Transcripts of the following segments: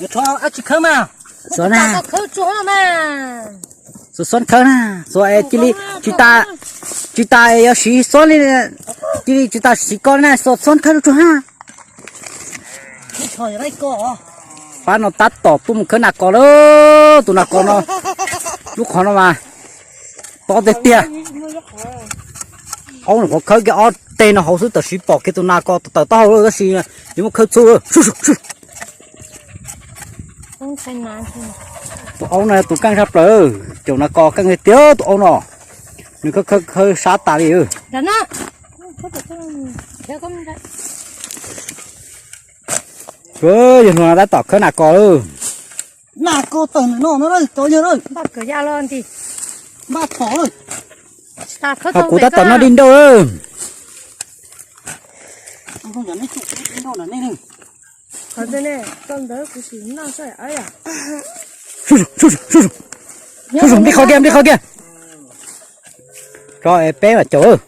Yuav rho dab tsi khawb mas? Xuas na. Xuas xuab khawb na. Xuas es cia li tsis tas, tsis tas es yuav siv xuab li, cia li tsis tas siv ko na, xuas xuab khawb tsuag tsuag na. Pab no tab tom tuaj mus khawb nas kos lawm, tus nas kos no, lub qhov no mas tob tiag tiag. Aub no qhov khawb kiag ob teg no hauv xwb, tam sim pom kiag tus nas kos tawm taub hau lawm, tab sis yuav muab khawb txhub. Tus aub no tus keej tshaj plaws, caum nas kos keej tiag tus aub no, nws khawb khawb khawb sab tas li. Yog hluas no tab tom khawb nas kos lawm. Nas kos tawm ntawm no no, cov yawg na. Npaj thom lawm. Ho kuv tab tom noj dib nrauj lawm. Sub sub, nplij qhov kiag, nplij qhov kiag. Tso es peb mam caum.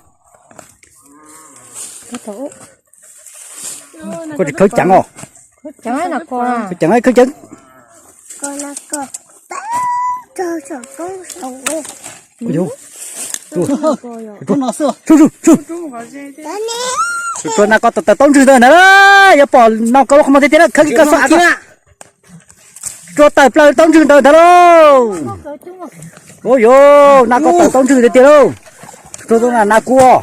Koj tsis khawb ceev os. Khawb ceev, khawb ceev. Ua, ua nas kos tawm taub ntswg ntawd ntag, yuav pom nas kos lub qhov muag tiag tiag, khawb kiag koj xwb av. Tsuag tawm plaws taub ntswg ntawd ntag lauj. Ua, yog nas kos tawm taub ntswg tiag tiag lauj. Tsuag tsuag, nas kub os.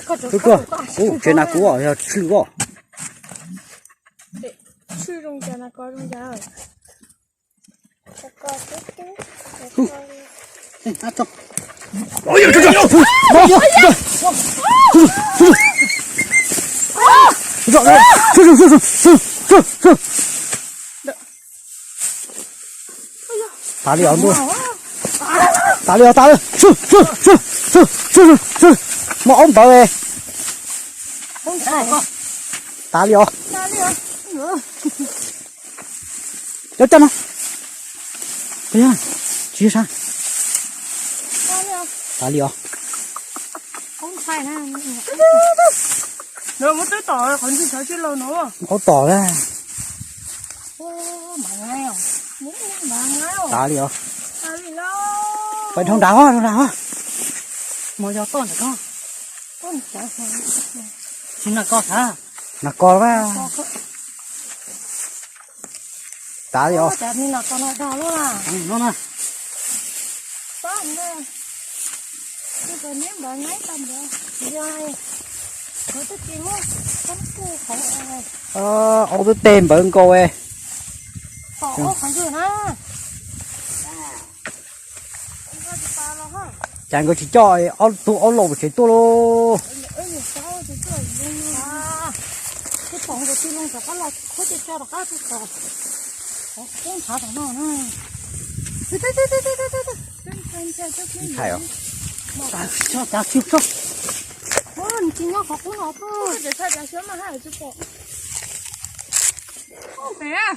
Tsuag tsuag, tsev nas kub os, yog tshwj os. Tas li os ntuj. Tas li os, tas li. Muaj aub npawv. Tas li os. Cov coj no. Tsis sab. Tas li os. Aub tom na. Tas li os. Pais dhau nrad, dhau nrad. Tsis nas kos xav. Nas kos a. Tas li os. Aub twb teg npawv nkaus e. Cas nkawd tsis coj ob tug aub laus tsev tuaj lauj? Ntshai os.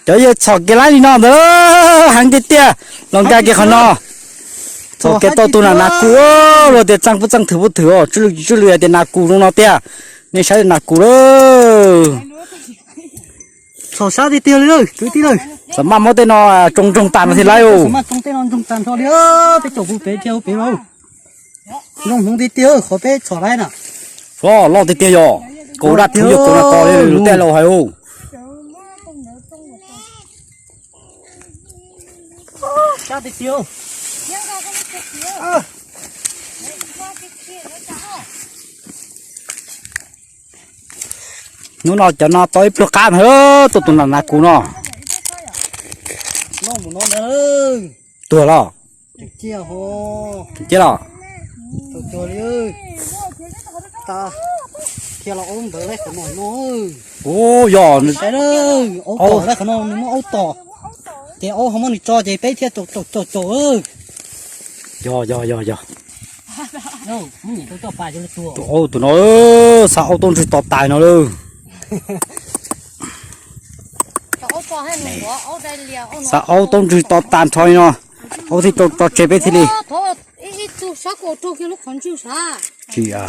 Cov yawg txhom kev laib li no ntawd heev tiag tiag, los nkag kiag qhov no. Txhom kev tau tus nas kub, luag tias txeej pub txeej, thwm pub thwm os, tsw lw tsw lw tias nas kub zoo no tiag. Nej saib nas kub lawm. Txhom sab tiag tiag li, kwv tij lawm. Xam maj muab tej no tsoo ntsoog tas no thiaj laib os. Xam maj tsoo tej no ntsoog tas nrho li, peb caum puv pem thiab puv pem lauj. Zoo hmoov tiag tiag qhov peb txhom laib na. Loj tiag tiag yog, kaus daj rhuv yog kaus nas kos li lus tej laus hais os. Sab tiag tiag. Hnub no cov no tau ib pluag qab mas, tuaj tus nas kub no. Tuag los? Ciaj los? Ua yog, ces aub ho muab nws tso ces peb thiaj caum caum caum. Yog yog yog yog. Tus aub tus no, xa aub taub ntswg to tas no lawm. Xa aub taub ntswg to tas nrho li no, aub thiaj tso tseg peb thiaj li. Tsis a.